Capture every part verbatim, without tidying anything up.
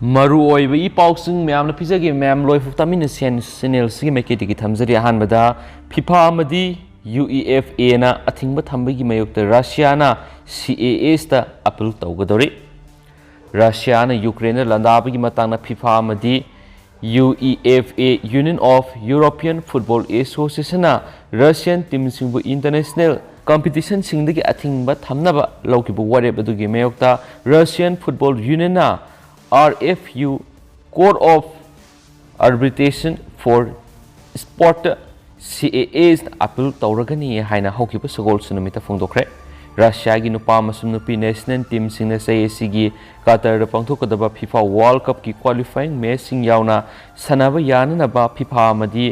ꯃꯔꯨꯑꯣꯏꯕ ꯏ ꯄꯥꯎꯁꯤꯡ ꯃꯌꯥꯝꯅ ꯄꯤꯖꯒꯦ꯫ ꯃꯌꯥꯝ ꯂꯣꯏꯐꯥꯎ ꯇꯥꯃꯤꯟꯅꯁꯦ꯫ ꯆꯦꯅꯦꯜꯁꯤꯒꯤ ꯃꯥꯏꯀꯩꯗꯒꯤ ꯊꯝꯖꯔꯤ꯫ ꯑꯍꯥꯟꯕꯗ, ꯐꯤꯐꯥ ꯑꯃꯗꯤ ꯌꯨ ꯏ ꯑꯦꯐ ꯑꯦꯅ ꯑꯊꯤꯡꯕ ꯊꯝꯕꯒꯤ ꯃꯥꯌꯣꯛꯇ ꯔꯁꯤꯌꯥꯅ ꯁꯤ ꯑꯦ ꯑꯦꯁꯇ ꯑꯄꯤꯜ ꯇꯧꯒꯗꯧꯔꯤ꯫ ꯔꯁꯤꯌꯥꯅ ꯌꯨꯀ꯭ꯔꯦꯟꯗ ꯂꯥꯟꯗꯥꯕꯒꯤ ꯃꯇꯥꯡꯗ ꯐꯤꯐꯥ ꯑꯃꯗꯤ U E F A, Union of European Football Associationꯅ ꯔꯁꯤꯌꯟ ꯇꯤꯝꯁꯤꯡꯕꯨ ꯏꯟꯇꯔꯅꯦꯁꯅꯦꯜ ꯀꯝꯄꯤꯇꯤꯁꯟꯁꯤꯡꯗꯒꯤ ꯑꯊꯤꯡꯕ ꯊꯝꯅꯕ ꯂꯧꯈꯤꯕ ꯋꯥꯔꯦꯞ ꯑꯗꯨꯒꯤ ꯃꯥꯌꯣꯛꯇ ꯔꯁꯤꯌꯟ ꯐꯨꯠꯕꯣꯜ ꯌꯨꯅꯤꯌꯟꯅ R F U, Court of Arbitration for Sport, C A Aꯁ ꯑꯄꯤꯜ ꯇꯧꯔꯒꯅꯤ ꯍꯥꯏꯅ ꯍꯧꯈꯤꯕ ꯁꯒꯣꯜꯁꯦꯟ ꯅꯨꯃꯤꯠꯇ ꯐꯣꯡꯗꯣꯛꯈ꯭ꯔꯦ꯫ ꯔꯁꯤꯌꯥꯒꯤ ꯅꯨꯄꯥ ꯑꯃꯁꯨꯡ ꯅꯨꯄꯤ ꯅꯦꯁꯅꯦꯜ ꯇꯤꯝꯁꯤꯡꯅ ꯆꯍꯤ ꯑꯁꯤꯒꯤ ꯀꯇꯔꯗ ꯄꯥꯡꯊꯣꯛꯀꯗꯕ ꯐꯤꯐꯥ ꯋꯥꯔꯜ ꯀꯞꯀꯤ ꯀ꯭ꯋꯥꯂꯤꯐꯥꯏꯌꯤꯡ ꯃꯦꯆꯁꯤꯡ ꯌꯥꯎꯅ ꯁꯥꯟꯅꯕ ꯌꯥꯅꯅꯕ ꯐꯤꯐꯥ ꯑꯃꯗꯤ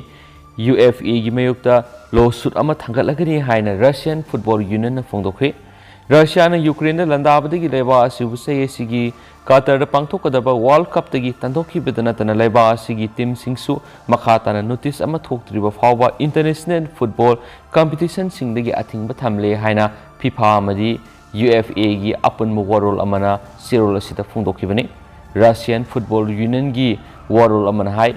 ꯌꯨ ꯑꯦꯐ ꯑꯦꯒꯤ ꯃꯥꯌꯣꯛꯇ ꯂꯣꯁꯨꯠ ꯑꯃ ꯊꯥꯡꯒꯠꯂꯒꯅꯤ ꯍꯥꯏꯅ ꯔꯁꯤꯌꯟ ꯐꯨꯠꯕꯣꯜ ꯌꯨꯅꯤꯌꯟꯅ ꯐꯣꯡꯗꯣꯛꯈ꯭ꯔꯤ꯫ ꯔꯁꯤꯌꯥꯅ ꯌꯨꯀ꯭ꯔꯦꯟꯗ ꯂꯥꯟꯗꯥꯕꯗꯒꯤ ꯂꯩꯕꯥꯛ ꯑꯁꯤꯕꯨ ꯆꯍꯤ ꯑꯁꯤꯒꯤ ꯀꯇꯔꯗ ꯄꯥꯡꯊꯣꯛꯀꯗꯕ ꯋꯥꯔꯜ ꯀꯞꯇꯒꯤ ꯇꯥꯟꯊꯣꯛꯈꯤꯕꯗ ꯅꯠꯇꯅ ꯂꯩꯕꯥꯛ ꯑꯁꯤꯒꯤ ꯇꯤꯝꯁꯤꯡꯁꯨ ꯃꯈꯥ ꯇꯥꯅ ꯅꯣꯇꯤꯁ ꯑꯃ ꯊꯣꯛꯇ꯭ꯔꯤꯕ ꯐꯥꯎꯕ ꯏꯟꯇꯔꯅꯦꯁꯅꯦꯜ ꯐꯨꯠꯕꯣꯜ ꯀꯝꯄꯤꯇꯤꯁꯟꯁꯤꯡꯗꯒꯤ ꯑꯊꯤꯡꯕ ꯊꯝꯂꯦ ꯍꯥꯏꯅ ꯐꯤꯐꯥ ꯑꯃꯗꯤ ꯌꯨ ꯑꯦꯐ ꯑꯦꯒꯤ ꯑꯄꯨꯟꯕ ꯋꯥꯔꯣꯜ ꯑꯃꯅ ꯆꯦꯔꯣꯜ ꯑꯁꯤꯗ ꯐꯣꯡꯗꯣꯛꯈꯤꯕꯅꯤ꯫ ꯔꯁꯤꯌꯟ ꯐꯨꯠꯕꯣꯜ ꯌꯨꯅꯤꯌꯟꯒꯤ ꯋꯥꯔꯣꯜ ꯑꯃꯅ ꯍꯥꯏ,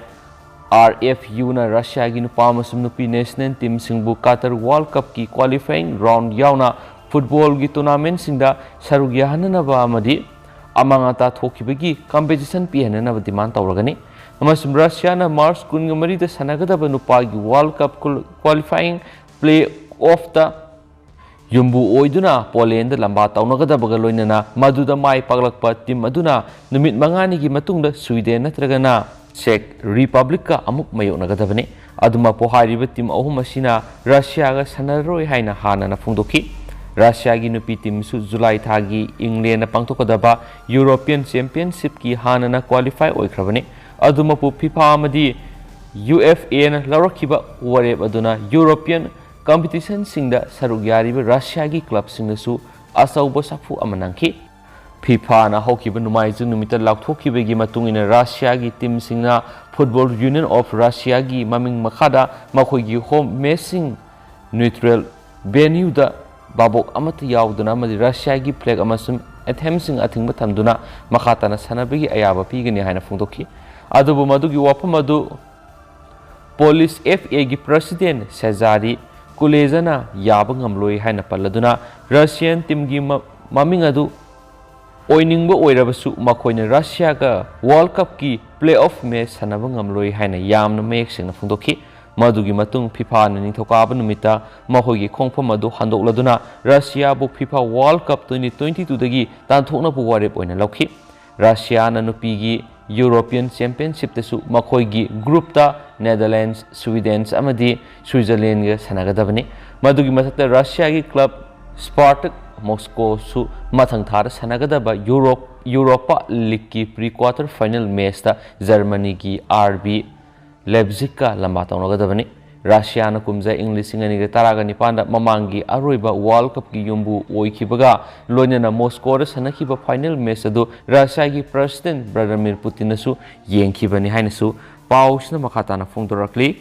R F Uꯅ ꯔꯁꯤꯌꯥꯒꯤ ꯅꯨꯄꯥ ꯑꯃꯁꯨꯡ ꯅꯨꯄꯤ ꯅꯦꯁꯅꯦꯜ ꯇꯤꯝꯁꯤꯡꯕꯨ ꯀꯇꯔ ꯋꯥꯔꯜ ꯀꯞꯀꯤ ꯀ꯭ꯋꯥꯂꯤꯐꯥꯏꯌꯤꯡ ꯔꯥꯎꯟꯗ ꯌꯥꯎꯅ ꯐꯨꯠꯕꯣꯜꯒꯤ ꯇꯣꯔꯅꯥꯃꯦꯟꯠꯁꯤꯡꯗ ꯁꯔꯨꯛ ꯌꯥꯍꯟꯅꯅꯕ ꯑꯃꯗꯤ ꯑꯃꯥꯡ ꯑꯇꯥ ꯊꯣꯛꯈꯤꯕꯒꯤ ꯀꯝꯄꯦꯟꯁꯦꯁꯟ ꯄꯤꯍꯟꯅꯅꯕ ꯗꯤꯃꯥꯟꯗ ꯇꯧꯔꯒꯅꯤ꯫ ꯑꯃꯁꯨꯡ ꯔꯁꯤꯌꯥꯅ ꯃꯥꯔꯆ ꯀꯨꯟꯒ ꯃꯔꯤꯗ ꯁꯥꯟꯅꯒꯗꯕ ꯅꯨꯄꯥꯒꯤ ꯋꯥꯔꯜ ꯀꯞ ꯀ꯭ꯋꯥꯂꯤꯐꯥꯏꯌꯤꯡ ꯄ꯭ꯂꯦ ꯑꯣꯐꯇ ꯌꯨꯝꯕꯨ ꯑꯣꯏꯗꯨꯅ ꯄꯣꯂꯦꯟꯗ ꯂꯝꯕꯥ ꯇꯧꯅꯒꯗꯕꯒ ꯂꯣꯏꯅꯅ ꯃꯗꯨꯗ ꯃꯥꯏ ꯄꯥꯛꯂꯛꯄ ꯇꯤꯝ ꯑꯗꯨꯅ ꯅꯨꯃꯤꯠ ꯃꯉꯥꯅꯤꯒꯤ ꯃꯇꯨꯡꯗ ꯁ꯭ꯋꯤꯗꯦꯟ ꯅꯠꯇ꯭ꯔꯒꯅ ꯆꯦꯛ ꯔꯤꯄꯕ꯭ꯂꯤꯛꯀ ꯑꯃꯨꯛ ꯃꯥꯌꯣꯛꯅꯒꯗꯕꯅꯤ꯫ ꯑꯗꯨꯃꯛꯄꯨ, ꯍꯥꯏꯔꯤꯕ ꯇꯤꯝ ꯑꯍꯨꯝ ꯑꯁꯤꯅ ꯔꯁꯤꯌꯥꯒ ꯁꯥꯟꯅꯔꯔꯣꯏ ꯍꯥꯏꯅ ꯍꯥꯟꯅꯅ ꯐꯣꯡꯗꯣꯛꯈꯤ꯫ ꯔꯁꯤꯌꯥꯒꯤ ꯅꯨꯄꯤ ꯇꯤꯝꯁꯨ ꯖꯨꯂꯥꯏ ꯊꯥꯒꯤ ꯏꯪꯂꯦꯟꯗ ꯄꯥꯡꯊꯣꯛꯀꯗꯕ ꯌꯨꯔꯣꯄꯤꯌꯟ ꯆꯦꯝꯄꯤꯌꯟꯁꯤꯞꯀꯤ ꯍꯥꯟꯅꯅ ꯀ꯭ꯋꯥꯂꯤꯐꯥꯏ ꯑꯣꯏꯈ꯭ꯔꯕꯅꯤ꯫ ꯑꯗꯨꯃꯛꯄꯨ, ꯐꯤꯐꯥ ꯑꯃꯗꯤ ꯌꯨ ꯑꯦꯐ ꯑꯦꯅ ꯂꯧꯔꯛꯈꯤꯕ ꯋꯥꯔꯦꯞ ꯑꯗꯨꯅ ꯌꯨꯔꯣꯄꯤꯌꯟ ꯀꯝꯄꯤꯇꯤꯁꯟꯁꯤꯡꯗ ꯁꯔꯨꯛ ꯌꯥꯔꯤꯕ ꯔꯁꯤꯌꯥꯒꯤ ꯀ꯭ꯂꯕꯁꯤꯡꯗꯁꯨ ꯑꯆꯧꯕ ꯁꯥꯐꯨ ꯑꯃ ꯅꯪꯈꯤ꯫ ꯐꯤꯐꯥꯅ ꯍꯧꯈꯤꯕ ꯅꯣꯡꯃꯥꯏꯖꯤꯡ ꯅꯨꯃꯤꯠꯇ ꯂꯥꯎꯊꯣꯛꯈꯤꯕꯒꯤ ꯃꯇꯨꯡ ꯏꯟꯅ, ꯔꯁꯤꯌꯥꯒꯤ ꯇꯤꯝꯁꯤꯡꯅ ꯐꯨꯠꯕꯣꯜ ꯌꯨꯅꯤꯌꯟ ꯑꯣꯐ ꯔꯁꯤꯌꯥꯒꯤ ꯃꯃꯤꯡ ꯃꯈꯥꯗ ꯃꯈꯣꯏꯒꯤ ꯍꯣꯝ ꯃꯦꯆꯁꯤꯡ ꯅ꯭ꯌꯨꯇ꯭ꯔꯦꯜ ꯚꯦꯅ꯭ꯌꯨꯗ ꯚꯥꯕꯣꯛ ꯑꯃꯠꯇ ꯌꯥꯎꯗꯅ ꯑꯃꯗꯤ ꯔꯁꯤꯌꯥꯒꯤ ꯐ꯭ꯂꯦꯒ ꯑꯃꯁꯨꯡ ꯑꯦꯊꯦꯝꯁꯤꯡ ꯑꯊꯤꯡꯕ ꯊꯝꯗꯨꯅ ꯃꯈꯥ ꯇꯥꯅ ꯁꯥꯟꯅꯕꯒꯤ ꯑꯌꯥꯕ ꯄꯤꯒꯅꯤ ꯍꯥꯏꯅ ꯐꯣꯡꯗꯣꯛꯈꯤ꯫ ꯑꯗꯨꯕꯨ ꯃꯗꯨꯒꯤ ꯋꯥꯐꯝ ꯑꯗꯨ ꯄꯣꯂꯤꯁ ꯑꯦꯐ ꯑꯦꯒꯤ ꯄ꯭ꯔꯁꯤꯗꯦꯟ ꯁꯦꯖꯥꯔꯤ ꯀꯨꯂꯦꯖꯥꯅ ꯌꯥꯕ ꯉꯝꯂꯣꯏ ꯍꯥꯏꯅ ꯄꯜꯂꯗꯨꯅ, ꯔꯁꯤꯌꯥꯟ ꯇꯤꯝꯒꯤ ꯃ-, ꯃꯃꯤꯡ ꯑꯗꯨ ꯑꯣꯏꯅꯤꯡꯕ ꯑꯣꯏꯔꯕꯁꯨ ꯃꯈꯣꯏꯅ ꯔꯁꯤꯌꯥꯒ ꯋꯥꯔꯜ ꯀꯞꯀꯤ ꯄ꯭ꯂꯦ ꯑꯣꯐ ꯃꯦꯆ ꯁꯥꯟꯅꯕ ꯉꯝꯂꯣꯏ ꯍꯥꯏꯅ ꯌꯥꯝꯅ ꯃꯌꯦꯛ ꯁꯦꯡꯅ ꯐꯣꯡꯗꯣꯛꯈꯤ꯫ ꯃꯗꯨꯒꯤ ꯃꯇꯨꯡ ꯐꯤꯐꯥꯅ ꯅꯤꯡꯊꯧꯀꯥꯕ ꯅꯨꯃꯤꯠꯇ ꯃꯈꯣꯏꯒꯤ ꯈꯣꯡꯐꯝ ꯑꯗꯨ ꯍꯟꯗꯣꯛꯂꯗꯨꯅ ꯔꯁꯤꯌꯥꯕꯨ FIFA world cup twenty twenty ꯇꯨꯗꯒꯤ ꯇꯥꯟꯊꯣꯛꯅꯕ ꯋꯥꯔꯦꯞ ꯑꯣꯏꯅ ꯂꯧꯈꯤ꯫ ꯔꯁꯤꯌꯥꯅ ꯅꯨꯄꯤꯒꯤ ꯌꯨꯔꯣꯄꯤꯌꯟ ꯆꯦꯝꯄꯤꯌꯟꯁꯤꯞꯇꯁꯨ ꯃꯈꯣꯏꯒꯤ ꯒ꯭ꯔꯨꯞꯇ ꯅꯦꯗꯔꯂꯦꯟꯗꯁ, ꯁ꯭ꯋꯤꯗꯦꯟꯁ ꯑꯃꯗꯤ ꯁ꯭ꯋꯤꯖꯔꯂꯦꯟꯒ ꯁꯥꯟꯅꯒꯗꯕꯅꯤ꯫ ꯃꯗꯨꯒꯤ ꯃꯊꯛꯇ ꯔꯁꯤꯌꯥꯒꯤ ꯀ꯭ꯂꯕ ꯁ꯭ꯄꯥꯔꯇꯛ ꯃꯣꯁꯀꯣꯁꯨ ꯃꯊꯪ ꯊꯥꯗ ꯁꯥꯟꯅꯒꯗꯕ ꯌꯨꯔꯣꯞ, ꯌꯨꯔꯣꯄꯥ ꯂꯤꯒꯀꯤ ꯄ꯭ꯔꯤ ꯀ꯭ꯋꯥꯇꯔ ꯐꯥꯏꯅꯦꯜ ꯃꯦꯆꯇ ꯖꯔꯃꯅꯤꯒꯤ ꯑꯥꯔ ꯕꯤ ꯂꯦꯞꯖꯤꯛꯀ ꯂꯝꯕꯥ ꯇꯧꯅꯒꯗꯕꯅꯤ꯫ ꯔꯁꯤꯌꯥꯅ ꯀꯨꯝꯖꯥ ꯏꯪ ꯂꯤꯁꯤꯡ ꯑꯅꯤꯒ ꯇꯔꯥꯒ ꯅꯤꯄꯥꯟꯗ ꯃꯃꯥꯡꯒꯤ ꯑꯔꯣꯏꯕ ꯋꯥꯔꯜ ꯀꯞꯀꯤ ꯌꯨꯝꯕꯨ ꯑꯣꯏꯈꯤꯕꯒ ꯂꯣꯏꯅꯅ ꯃꯣꯁꯀꯣꯗ ꯁꯥꯟꯅꯈꯤꯕ ꯐꯥꯏꯅꯦꯜ ꯃꯦꯆ ꯑꯗꯨ ꯔꯁꯤꯌꯥꯒꯤ ꯄ꯭ꯔꯁꯤꯗꯦꯟ ꯚ꯭ꯂꯥꯗꯤꯃꯤꯔ ꯄꯨꯇꯤꯟꯅꯁꯨ ꯌꯦꯡꯈꯤꯕꯅꯤ ꯍꯥꯏꯅꯁꯨ ꯄꯥꯎꯁꯤꯅ ꯃꯈꯥ ꯇꯥꯅ ꯐꯣꯡꯗꯣꯔꯛꯂꯤ꯫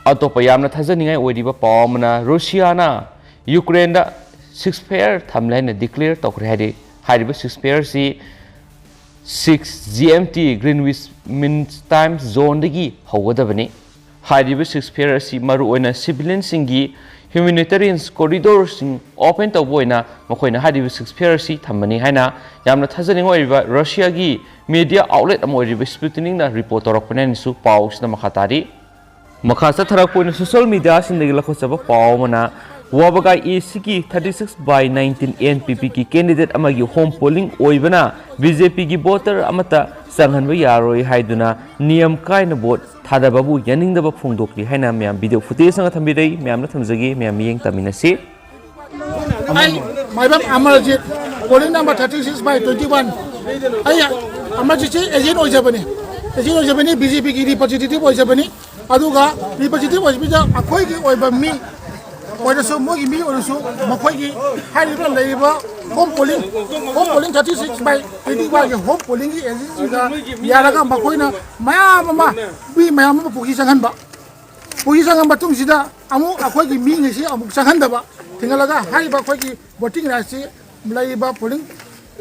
ꯑꯇꯣꯞꯄ ꯌꯥꯝꯅ ꯊꯥꯖꯅꯤꯡꯉꯥꯏ ꯑꯣꯏꯔꯤꯕ ꯄꯥꯎ ꯑꯃꯅ, ꯔꯨꯁꯤꯌꯥꯅ ꯌꯨꯀ꯭ꯔꯦꯟꯗ ceasefire ꯊꯝꯂꯦ ꯍꯥꯏꯅ declare ꯇꯧꯈ꯭ꯔꯦ ꯍꯥꯏꯔꯤ꯫ ꯍꯥꯏꯔꯤꯕ ceasefire ꯑꯁꯤ six G M T, Greenwich Mean Time Zoneꯗꯒꯤ ꯍꯧꯒꯗꯕꯅꯤ꯫ ꯍꯥꯏꯔꯤꯕ ceasefire ꯑꯁꯤ ꯃꯔꯨꯑꯣꯏꯅ civilianꯁꯤꯡꯒꯤ humanitarian corridorꯁꯤꯡ open ꯇꯧꯕ ꯑꯣꯏꯅ ꯃꯈꯣꯏꯅ ꯍꯥꯏꯔꯤꯕ ceasefire ꯑꯁꯤ ꯊꯝꯕꯅꯤ ꯍꯥꯏꯅ ꯌꯥꯝꯅ ꯊꯥꯖꯅꯤꯡꯉꯥꯏ ꯑꯣꯏꯔꯤꯕ ꯔꯁꯤꯌꯥꯒꯤ media outlet ꯑꯃ ꯑꯣꯏꯔꯤꯕ Sputnikꯅ report ꯇꯧꯔꯛꯄꯅꯤ ꯍꯥꯏꯅꯁꯨ ꯄꯥꯎꯁꯤꯅ ꯃꯈꯥ ꯇꯥꯔꯤ꯫ ꯃꯈꯥ ꯆꯠꯊꯔꯛꯄ ꯑꯣꯏꯅ social mediaꯁꯤꯡꯗꯒꯤ ꯂꯧꯈꯠꯆꯕ ꯄꯥꯎ ꯑꯃꯅ, ꯋꯥꯕꯒꯥꯏ A Cꯒꯤ thirty six by nineteen N P Pꯒꯤ candidate ꯑꯃꯒꯤ home polling ꯑꯣꯏꯕꯅ B J Pꯒꯤ voter ꯑꯃꯠꯇ ꯆꯪꯍꯟꯕ ꯌꯥꯔꯣꯏ ꯍꯥꯏꯗꯨꯅ ꯅꯤꯌꯝ ꯀꯥꯏꯅ vote ꯊꯥꯗꯕꯕꯨ ꯌꯥꯅꯤꯡꯗꯕ ꯐꯣꯡꯗꯣꯛꯂꯤ ꯍꯥꯏꯅ ꯃꯌꯥꯝ video footage ꯑꯃ ꯊꯝꯕꯤꯔꯛꯏ꯫ ꯃꯌꯥꯝꯅ ꯊꯝꯖꯒꯦ, ꯃꯌꯥꯝ ꯃꯤꯠꯌꯦꯡ ꯇꯝꯃꯤꯟꯅꯁꯤ꯫ ꯑꯩ ꯃꯥꯏꯕꯝ Amarjeet, polling number thirty six by twenty one꯫ ꯑꯩ ꯑꯃꯔꯖꯤꯠꯁꯤ agent ꯑꯣꯏꯖꯕꯅꯤ, agent ꯑꯣꯏꯖꯕꯅꯤ, B J Pꯒꯤ representative ꯑꯣꯏꯖꯕꯅꯤ꯫ ꯑꯗꯨꯒ representative ꯑꯣꯏꯕꯁꯤꯗ ꯑꯩꯈꯣꯏꯒꯤ ꯑꯣꯏꯕ ꯃꯤ ꯑꯣꯏꯔꯁꯨ, ꯃꯣꯏꯒꯤ ꯃꯤ ꯑꯣꯏꯔꯁꯨ, ꯃꯈꯣꯏꯒꯤ ꯍꯥꯏꯔꯤꯕ ꯂꯩꯔꯤꯕ home polling, home polling thirty six by twenty oneꯒꯤ home pollingꯒꯤ agentꯁꯤꯡꯒ ꯌꯥꯔꯒ ꯃꯈꯣꯏꯅ ꯃꯌꯥꯝ ꯑꯃ, ꯃꯤ ꯃꯌꯥꯝ ꯑꯃ ꯄꯨꯈ꯭ꯔꯤ ꯆꯪꯍꯟꯕ, ꯄꯨꯈ꯭ꯔꯤ ꯆꯪꯉ ꯃꯇꯨꯡꯁꯤꯗ ꯑꯃꯨꯛ ꯑꯩꯈꯣꯏꯒꯤ ꯃꯤꯉꯩꯁꯤ ꯑꯃꯨꯛ ꯆꯪꯍꯟꯗꯕ, ꯊꯤꯡꯍꯜꯂꯒ ꯍꯥꯏꯔꯤꯕ ꯑꯩꯈꯣꯏꯒꯤ voting rightꯁꯤ ꯂꯩꯔꯤꯕ polling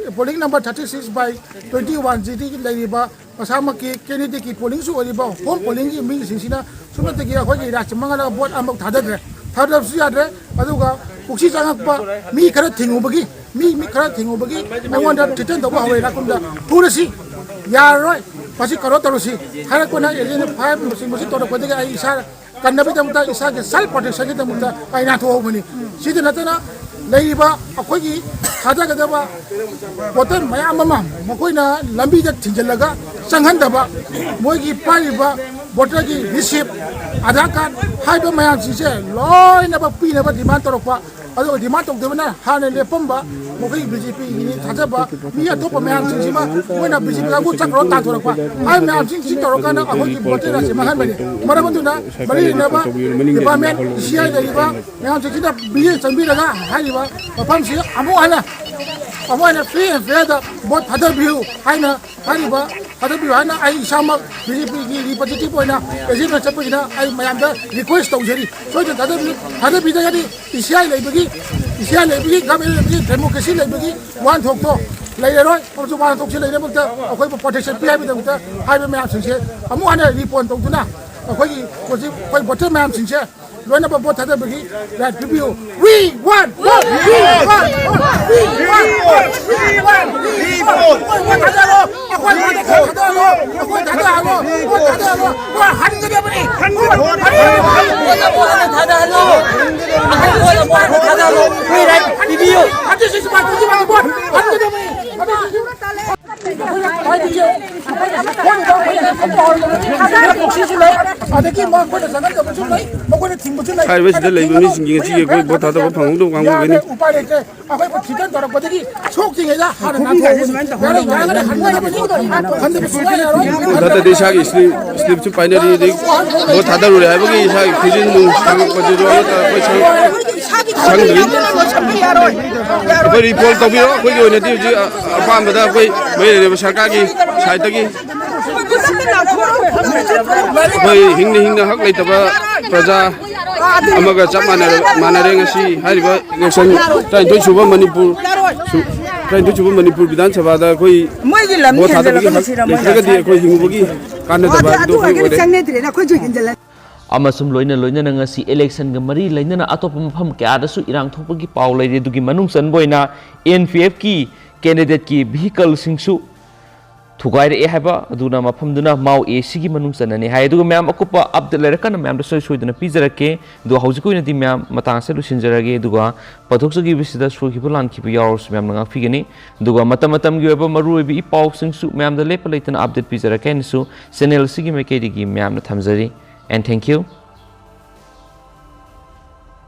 Polling number thirty six by twenty one ꯁꯤꯗꯒꯤ ꯂꯩꯔꯤꯕ ꯃꯁꯥꯃꯛꯀꯤ ꯀꯦꯟꯗꯤꯗꯦꯠꯀꯤ ꯄꯣꯂꯤꯡꯁꯨ ꯑꯣꯏꯔꯤꯕ ꯍꯣꯝ ꯄꯣꯂꯤꯡꯒꯤ ꯃꯤꯁꯤꯡꯁꯤꯅ ꯁꯨꯞꯅꯇꯒꯤ ꯑꯩꯈꯣꯏꯒꯤ ꯔꯥꯖ꯭ꯌ ꯃꯥꯡꯍꯜꯂꯒ ꯚꯣꯠ ꯑꯃꯐꯥꯎ ꯊꯥꯗꯗ꯭ꯔꯦ꯫ ꯊꯥꯗꯕꯁꯨ ꯌꯥꯗ꯭ꯔꯦ꯫ ꯑꯗꯨꯒ ꯄꯨꯛꯁꯤ ꯆꯪꯉꯛꯄ ꯃꯤ ꯈꯔ ꯊꯤꯡꯉꯨꯕꯒꯤ, ꯃꯤ, ꯃꯤ ꯈꯔ ꯊꯤꯡꯉꯨꯕꯒꯤ ꯑꯩꯉꯣꯟꯗ ꯊ꯭ꯔꯦꯇꯟ ꯇꯧꯕ ꯍꯧꯔꯦ꯫ ꯂꯥꯛꯀꯨꯝꯗ ꯐꯨꯔꯁꯤ, ꯌꯥꯔꯔꯣꯏ, ꯃꯁꯤ ꯀꯩꯅꯣ ꯇꯧꯔꯁꯤ ꯍꯥꯏꯔꯛꯄꯅ, ꯑꯦꯖꯦꯟ ꯐꯥꯏꯚꯅꯆꯤꯡꯕꯁꯤ ꯇꯧꯔꯛꯄꯗꯒꯤ ꯑꯩ ꯏꯁꯥ ꯀꯟꯅꯕꯒꯤꯗꯃꯛꯇ, ꯏꯁꯥꯒꯤ ꯁꯦꯜꯐ ꯄ꯭ꯔꯣꯇꯦꯛꯁꯟꯒꯤꯗꯃꯛꯇ ꯑꯩ ꯅꯥꯟꯊꯣꯛꯍꯧꯕꯅꯤ꯫ ꯁꯤꯗ ꯅꯠꯇꯅ ꯂꯩꯔꯤꯕ ꯑꯩꯈꯣꯏꯒꯤ ꯊꯥꯗꯒꯗꯕ ꯚꯣꯇꯔ ꯃꯌꯥꯝ ꯑꯃ ꯃꯈꯣꯏꯅ ꯂꯝꯕꯤꯗ ꯊꯤꯡꯖꯤꯜꯂꯒ ꯆꯪꯍꯟꯗꯕ, ꯃꯣꯏꯒꯤ ꯄꯥꯏꯔꯤꯕ ꯚꯣꯇꯔꯒꯤ ꯔꯤꯁꯤꯞ, ꯑꯙꯥꯔ ꯀꯥꯔꯗ ꯍꯥꯏꯕ ꯃꯌꯥꯝꯁꯤꯡꯁꯦ ꯂꯣꯏꯅꯃꯛ ꯄꯤꯅꯕ ꯗꯤꯃꯥꯟ ꯇꯧꯔꯛꯄ꯫ ꯑꯗꯨꯒ ꯗꯤꯃꯥꯟ ꯇꯧꯗꯕꯅ ꯍꯥꯟꯅ ꯂꯦꯞꯄꯝꯕ ꯃꯈꯣꯏꯒꯤ ꯕꯤ ꯖꯦ ꯄꯤꯒꯤ ꯊꯥꯖꯕ ꯃꯤ ꯑꯇꯣꯞꯄ ꯃꯌꯥꯝꯁꯤꯡꯁꯤꯃ ꯃꯣꯏꯅ ꯕꯤ ꯖꯦ ꯄꯤ ꯀꯥꯡꯕꯨ ꯆꯠꯈ꯭ꯔꯣ ꯇꯥꯟꯊꯣꯔꯛꯄ꯫ ꯍꯥꯏꯔꯤꯕ ꯃꯌꯥꯝꯁꯤꯡꯁꯤ ꯇꯧꯔꯀꯥꯟꯗ ꯑꯩꯈꯣꯏꯒꯤ ꯚꯣꯇꯔ ꯑꯁꯤ ꯃꯥꯡꯍꯟꯕꯅꯤ꯫ ꯃꯔꯝ ꯑꯗꯨꯅ ꯃꯔꯤ ꯂꯩꯅꯕ ꯗꯤꯄꯥꯔꯠꯃꯦꯟ ꯁꯤ ꯑꯥꯏ ꯂꯩꯔꯤꯕ ꯃꯌꯥꯝꯁꯤꯡꯁꯤꯅ ꯃꯤꯠꯌꯦꯡ ꯆꯪꯕꯤꯔꯒ ꯍꯥꯏꯔꯤꯕ ꯃꯐꯝꯁꯤ ꯑꯃꯨꯛ ꯍꯟꯅ, ꯑꯃꯨꯛ ꯍꯟꯅ ꯐ꯭ꯔꯤ ꯑꯦꯟ ꯐꯦꯌꯔꯗ ꯚꯣꯠ ꯊꯥꯗꯕꯤꯌꯨ ꯍꯥꯏꯅ ꯍꯥꯏꯔꯤꯕ ꯊꯥꯗꯕꯤꯌꯨ ꯍꯥꯏꯅ ꯑꯩ ꯏꯁꯥꯃꯛ ꯕꯤ ꯖꯦ ꯄꯤꯒꯤ ꯔꯤꯄ꯭ꯔꯖꯦꯟꯇꯦꯇꯤꯚ ꯑꯣꯏꯅ ꯑꯦꯖꯦꯟ ꯑꯣꯏꯅ ꯆꯠꯄꯁꯤꯗ ꯑꯩ ꯃꯌꯥꯝꯗ ꯔꯤꯀ꯭ꯋꯦꯁ ꯇꯧꯖꯔꯤ꯫ ꯁꯣꯏꯗꯅ ꯊꯥꯗꯕꯤꯌꯨ꯫ ꯊꯥꯗꯕꯤꯗ꯭ꯔꯒꯗꯤ ꯏ ꯁꯤ ꯑꯥꯏ ꯂꯩꯕꯒꯤ, ꯏ ꯁꯤ ꯑꯥꯏ ꯂꯩꯕꯒꯤ, ꯒꯚꯔꯟꯃꯦꯟ ꯂꯩꯕꯒꯤ, ꯗꯦꯃꯣꯀ꯭ꯔꯦꯁꯤ ꯂꯩꯕꯒꯤ ꯋꯥꯍꯟꯊꯣꯛꯇꯣ ꯂꯩꯔꯔꯣꯏ꯫ ꯑꯃꯁꯨꯡ ꯋꯥꯍꯟꯊꯣꯛꯁꯤ ꯂꯩꯅꯕꯒꯤꯗꯃꯛꯇ ꯑꯩꯈꯣꯏꯕꯨ ꯄ꯭ꯔꯣꯇꯦꯛꯁꯟ ꯄꯤ ꯍꯥꯏꯕꯒꯤꯗꯃꯛꯇ ꯍꯥꯏꯔꯤꯕ ꯃꯌꯥꯝꯁꯤꯡꯁꯦ ꯑꯃꯨꯛ ꯍꯟꯅ ꯔꯤꯄꯣꯟ ꯇꯧꯗꯨꯅ ꯑꯩꯈꯣꯏꯒꯤ ꯍꯧꯖꯤꯛ ꯑꯩꯈꯣꯏ ꯚꯣꯇꯔ ꯃꯌꯥꯝꯁꯤꯡꯁꯦ ꯂꯣꯏꯅꯃꯛ ꯚꯣꯠ ꯊꯥꯗꯕꯒꯤ ꯔꯥꯏꯠ ꯄꯤꯕꯤꯌꯨ꯫ We want vote! We want vote! We want vote! We want vote! Vote ꯊꯥꯗꯔꯣ! ꯑꯩꯈꯣꯏ ꯚꯣꯠ ꯊꯥꯗꯔꯣ! ꯑꯩꯈꯣꯏ ꯊꯥꯗꯔꯣ! ꯚꯣꯠ ꯊꯥꯗꯔꯣ! ꯚꯣꯠ ꯍꯟꯒꯗꯕꯅꯤ! ꯚꯣꯠ ꯍꯟꯒꯗꯕꯅꯤ! ꯊꯥꯗꯍꯜꯂꯣ! ꯚꯣꯠ ꯊꯥꯗꯍꯜꯂꯣ! We right ꯄꯤꯕꯤꯌꯨ! ꯊꯥꯔꯇꯤ ꯁꯤꯛꯁ ꯄꯥꯔꯇꯤꯒꯤ ꯚꯣꯠ ꯍꯟꯒꯗꯕꯅꯤ! ꯑꯗꯒꯤ ꯃꯈꯣꯏꯅ ꯆꯪꯍꯟꯗꯕꯁꯨ ꯂꯩ, ꯃꯈꯣꯏꯅ ꯊꯤꯡꯕꯁꯨ ꯂꯩ꯫ ꯍꯥꯏꯔꯤꯕꯁꯤꯗ ꯂꯩꯕ ꯃꯤꯁꯤꯡꯒꯤ ꯉꯁꯤꯒꯤ ꯑꯩꯈꯣꯏ ꯚꯣꯠ ꯊꯥꯗꯕ ꯐꯪꯍꯧꯗꯕ ꯀꯥꯡꯕꯨꯒꯤꯅꯤ꯫ ꯌꯥꯗ꯭ꯔꯦ, ꯎꯄꯥꯏ ꯂꯩꯇ꯭ꯔꯦ꯫ ꯑꯩꯈꯣꯏꯕꯨ ꯊꯤꯇꯟ ꯇꯧꯔꯛꯄꯗꯒꯤ ꯁꯣꯛꯇ꯭ꯔꯤꯉꯩꯗ ꯍꯥꯟꯅ ꯅꯥꯟꯊꯣꯛꯍꯧꯕꯅꯤ꯫ ꯌꯥꯔꯦ, ꯌꯥꯔꯒꯗꯤ ꯍꯟꯒꯗꯕꯅꯤ꯫ ꯍꯟꯗꯕ ꯁꯨꯡꯌꯥ ꯌꯥꯔꯣꯏ꯫ ꯅꯠꯇ꯭ꯔꯗꯤ ꯏꯁꯥꯒꯤ ꯁ꯭ꯂꯤꯞ, ꯁ꯭ꯂꯤꯞꯁꯨ ꯄꯥꯏꯅꯔꯤ, ꯑꯗꯩ ꯚꯣꯠ ꯊꯥꯗꯔꯨꯔꯦ ꯍꯥꯏꯕꯒꯤ ꯏꯁꯥꯒꯤ ꯈꯨꯖꯤꯟ ꯅꯨꯡ ꯁꯥꯡꯉꯛꯄꯗꯨꯁꯨ ꯑꯃꯠꯇ ꯑꯩꯈꯣꯏ ꯁꯪ-, ꯁꯪꯗ꯭ꯔꯤ꯫ ꯑꯩꯈꯣꯏ ꯔꯤꯄꯣꯔꯠ ꯇꯧꯕꯤꯔꯣ꯫ ꯑꯩꯈꯣꯏꯒꯤ ꯑꯣꯏꯅꯗꯤ ꯍꯧꯖꯤꯛ ꯑ-, ꯑꯄꯥꯝꯕꯗ ꯑꯩꯈꯣꯏ ꯃꯔꯤ ꯂꯩꯅꯕ ꯁꯔꯀꯥꯔꯒꯤ ꯁꯥꯏꯠꯇꯒꯤ ꯑꯩꯈꯣꯏ ꯍꯤꯡꯅ ꯍꯤꯡꯅ ꯍꯛ ꯂꯩꯇꯕ ꯄ꯭ꯔꯖꯥ ꯑꯃꯒ ꯆꯞ ꯃꯥꯟꯅꯔꯦ, ꯃꯥꯟꯅꯔꯦ ꯉꯁꯤ ꯍꯥꯏꯔꯤꯕ ꯌꯥꯎꯁꯪ ꯇꯔꯥꯅꯤꯊꯣꯏ ꯁꯨꯕ ꯃꯅꯤꯄꯨꯔ ꯁꯨ-, ꯇꯔꯥꯅꯤꯊꯣꯏ ꯁꯨꯕ ꯃꯅꯤꯄꯨꯔ ꯕꯤꯙꯥꯟ ꯁꯚꯥꯗ ꯑꯩꯈꯣꯏ ꯃꯣꯏꯒꯤ ꯂꯝ ꯚꯣꯠ ꯊꯥꯗꯕꯒꯤ ꯍꯦꯟꯖꯜꯂꯛꯄꯅ ꯍꯛ ꯁꯤꯔ ꯃꯣꯏ ꯂꯩꯇ꯭ꯔꯒꯗꯤ ꯑꯩꯈꯣꯏ ꯍꯤꯡꯕꯒꯤ ꯀꯥꯟꯅꯗꯕ ꯑꯗꯨ ꯍꯥꯏꯕꯗꯨ ꯑꯩꯈꯣꯏ ꯑꯣꯏꯔꯦ꯫ ꯆꯪꯅꯗ꯭ꯔꯦꯅ ꯑꯩꯈꯣꯏꯁꯨ ꯍꯦꯟꯖꯜꯂꯛ ꯑꯃꯁꯨꯡ ꯂꯣꯏꯅ ꯂꯣꯏꯅꯅ ꯉꯁꯤ election-ꯒ ꯃꯔꯤ ꯂꯩꯅꯅ ꯑꯇꯣꯞꯄ ꯃꯐꯝ ꯀꯌꯥꯗꯁꯨ ꯏꯔꯥꯡ ꯊꯣꯛꯄꯒꯤ ꯄꯥꯎ ꯂꯩꯔꯤ꯫ ꯑꯗꯨꯒꯤ ꯃꯅꯨꯡ ꯆꯟꯕ ꯑꯣꯏꯅ N P F-ꯀꯤ candidate-ꯀꯤ vehicle-ꯁꯤꯡꯁꯨ ꯊꯨꯒꯥꯏꯔꯛꯑꯦ ꯍꯥꯏꯕ ꯑꯗꯨꯅ ꯃꯐꯝꯗꯨꯅ ꯃꯥꯎ A ꯁꯤꯒꯤ ꯃꯅꯨꯡ ꯆꯟꯅꯅꯤ ꯍꯥꯏ꯫ ꯑꯗꯨꯒ ꯃꯌꯥꯝ ꯑꯀꯨꯞꯄ update ꯂꯩꯔꯀꯥꯟꯗ ꯃꯌꯥꯝꯗ ꯁꯣꯏ ꯁꯣꯏꯗꯅ ꯄꯤꯖꯔꯛꯀꯦ꯫ ꯑꯗꯨꯒ ꯍꯧꯖꯤꯛꯀꯤ ꯑꯣꯏꯅꯗꯤ ꯃꯌꯥꯝ ꯃꯇꯥꯡ ꯑꯁꯤꯗ ꯂꯣꯏꯁꯤꯟꯖꯔꯒꯦ꯫ ꯑꯗꯨꯒ ꯄꯥꯊꯣꯛꯆꯈꯤꯕꯁꯤꯗ ꯁꯣꯏꯈꯤꯕ ꯂꯥꯟꯈꯤꯕ ꯌꯥꯎꯔꯁꯨ ꯃꯌꯥꯝꯅ ꯉꯥꯛꯄꯤꯒꯅꯤ꯫ ꯑꯗꯨꯒ ꯃꯇꯝ ꯃꯇꯝꯒꯤ ꯑꯣꯏꯕ ꯃꯔꯨꯑꯣꯏꯕ ꯏ ꯄꯥꯎꯁꯤꯡꯁꯨ ꯃꯌꯥꯝꯗ ꯂꯦꯞꯄ ꯂꯩꯇꯅ update ꯄꯤꯖꯔꯛꯀꯦ ꯍꯥꯏꯅꯁꯨ channel ꯑꯁꯤꯒꯤ ꯃꯥꯏꯀꯩꯗꯒꯤ ꯃꯌꯥꯝꯅ ꯊꯝꯖꯔꯤ꯫ And thank you꯫